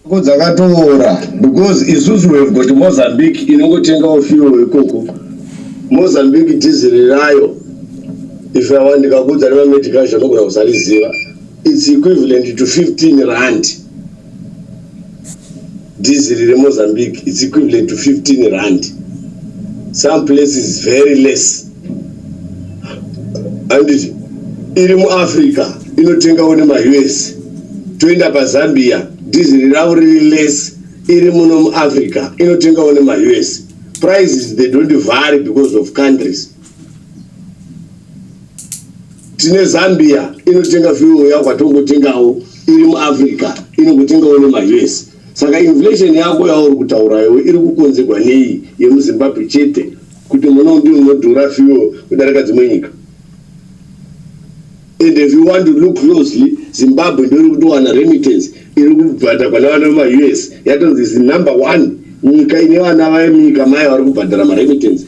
Ko dzakatoora because isusu we have got Mozambique inongotengawo fuel ikoko. Mozambique diesel rayo if I want ndikakuudza nemamedical anogona kusariziva it's equivalent to 15 rand. Diesel reMozambique it's equivalent to 15 rand. Some places very less. Anditi iri muAfrica inotengawo nemaUS. Toenda paZambia dhiziri ravo riri less iri muno muAfrica inotengawo nemaUS. Prices they don't vary because of countries. Tine Zambia inotenga fuel yako kwatongotengawo iri muAfrica inongotengawo nemaUS. Saka inflation yako yauri kutaura iwe iri kukonzerwa nei yemuZimbabwe chete kuti muno ndimo munodhura fuel kudarika dzimwe nyika. And if you want to look closely, Zimbabwe ndoiri kutowana remittance iri kubhadharwa nevana vemaUS yatonzi is number one nyika ine vana vamunyika mayo vari kubhadhara maremittance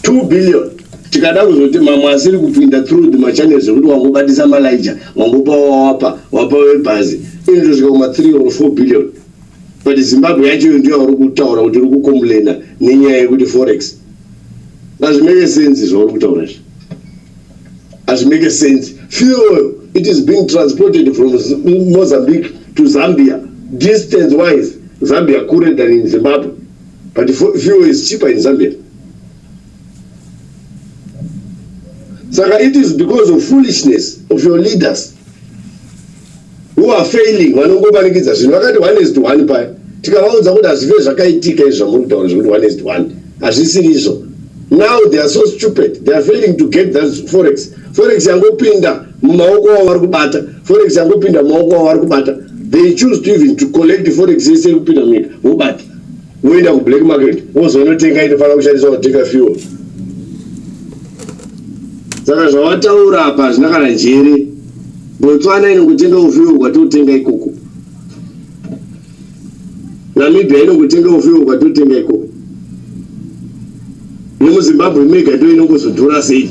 2 billion. Tikada kuzoti mamwe asiri kupinda through the machannels ekuti wangobatisa malaija wangopa wawapa wapa webhazi inotosvika kuma 3 or 4 billion. But Zimbabwe yacho ndiyo yauri kutaura kuti iri kucomplaina nenyaya yekuti forex. Hazvimake sense zvauri kutaura izvi. Hazvimake sense. Fuel, it is being transported from Mozambique to Zambia. Distance wise, Zambia kure than in Zimbabwe. But fuel is cheaper in Zambia. Saka it is because of foolishness of your leaders who are failing vanongomanikidza zvinhu vakati 1 is to 1 paya tikavaudza kuti hazvife zvakaitika izvi zvamuri kutaura zvekuti 1 is to 1 hazvisiri izvo. Now they are so stupid, they are failing to get that forex. Forex yangopinda mumaoko avo vari kubata, forex yangopinda mumaoko avo vari kubata. They choose to even to collect forex yese iri kupinda munyika vobata voenda kublack market vozonotenga inofanira kushandiswa kutenga fuel. Saka zvawataura apa hazvina kana njere. Botswana inongotenga fuel kwatotenga ikoko. Namibia inongotenga fuel kwatotenga ikoko. NemuZimbabwe mega ndo inongozodhura sei?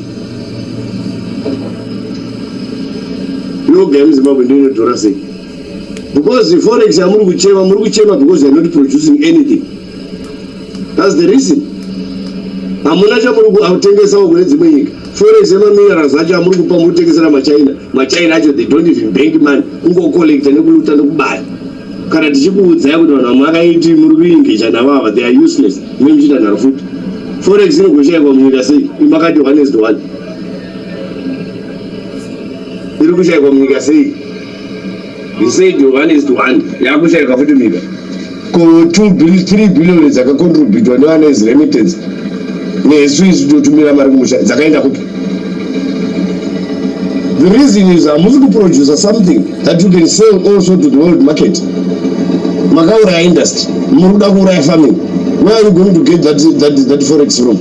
Yoga yemuZimbabwe ndo inodhura sei? Because forex yamuri kuchema, muri kuchema because you are not producing anything. That's the reason. Hamuna chamuri kutengesawo kune dzimwe nyika. Forex yemaminerals acho amuri kupa muri kutengesera maChina. MaChina acho they don't even bank money. Kungocollecta nekuluta nekubaya. Kana tichikuudzai kuti vanhu vamakaiti muri kuengager navo ava they are useless. Mune muchiita nharo futi. Forex inogoshaikwa munyika sei? Imakati 1 is to 1. Iri kushaikwa munyika sei? You said 1 is to 1. Yakushaikwa futi munyika. Ko 2 billion, 3 billion dzakacontributwa nevana as remittance nesu isu totumira mari kumusha dzakaenda kupi? The reason is hamusi kuproducer something that you can sell also to the world market. Makauraya industry, muri kuda kuuraya farming. Where are you going to get that forex from?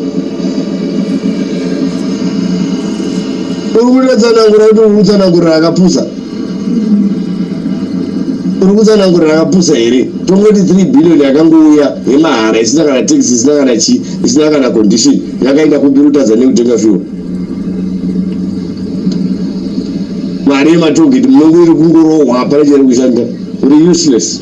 Uri kutotsanangura kuti uri kutsanangurira akapusa. Uri kutsanangurira akapusa here? Tongoti 3 billion yakangouya yemahara isina kana tax, isina kana chi, isina kana condition, yakaenda kupi kutadza nekutenga fuel? Mari yematogeti munongo iri kungorohwa, hapana chairi kushanda. Uri useless.